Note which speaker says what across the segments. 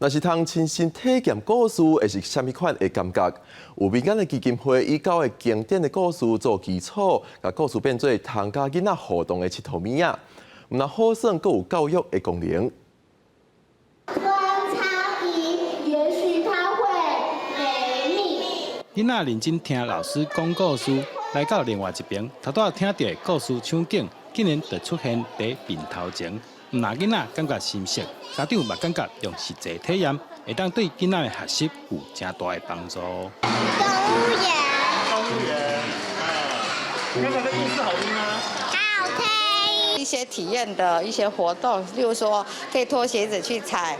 Speaker 1: 若是通親身體驗故事，會是啥物款的感覺？有民間的基金會以九个經典的故事做基礎，共故事變做通佮囡仔互動的𨑨迌物仔，毋但好耍，閣有教育的功能。
Speaker 2: 觀察一，也許他會沒命。
Speaker 3: 囡仔認真聽老師講故事，來到另外一爿，頭拄仔聽著的故事場景，竟然就出現佇面頭前。毋但囡仔感覺新鮮，家長嘛感覺用實際體驗，會當對囡仔的學習有誠大的幫助。
Speaker 2: 動物園。
Speaker 4: 動物園。剛才的故事好聽嗎？
Speaker 2: 好聽。
Speaker 5: 一些體驗的一些活動，例如說可以脫鞋子去踩，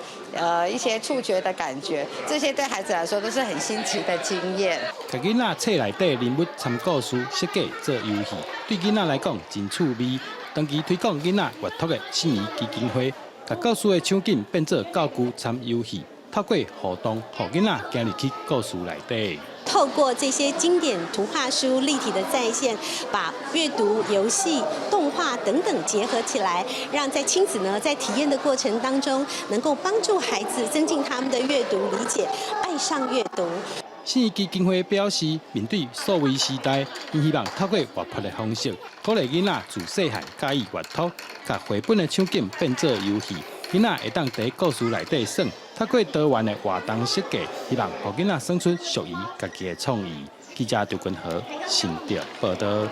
Speaker 5: 一些觸覺的感覺，這些對孩子來說都是很新奇的經驗。
Speaker 3: 共囡仔冊內底人物參故事設計做遊戲，對囡仔來講真趣味。長期推廣囡仔閱讀的信誼基金會，共故事的場景變做教具參遊戲，透過互動，予囡仔走入去故事內底。
Speaker 6: 透過這些經典圖畫書立體的再現，把閱讀、遊戲、動畫等等結合起來，讓在親子呢在體驗的過程當中，能夠幫助孩子增進他們的閱讀理解，愛上閱讀。
Speaker 3: 信誼基金會表示，面對數位時代，𪜶希望透過活潑的方式，鼓勵囡仔自細漢佮意閱讀，共繪本的場景變做遊戲，囡仔會當佇故事內底耍。透過多元的活動設計，希望予囡仔耍出屬於家己的創意。記者張君和新竹報導。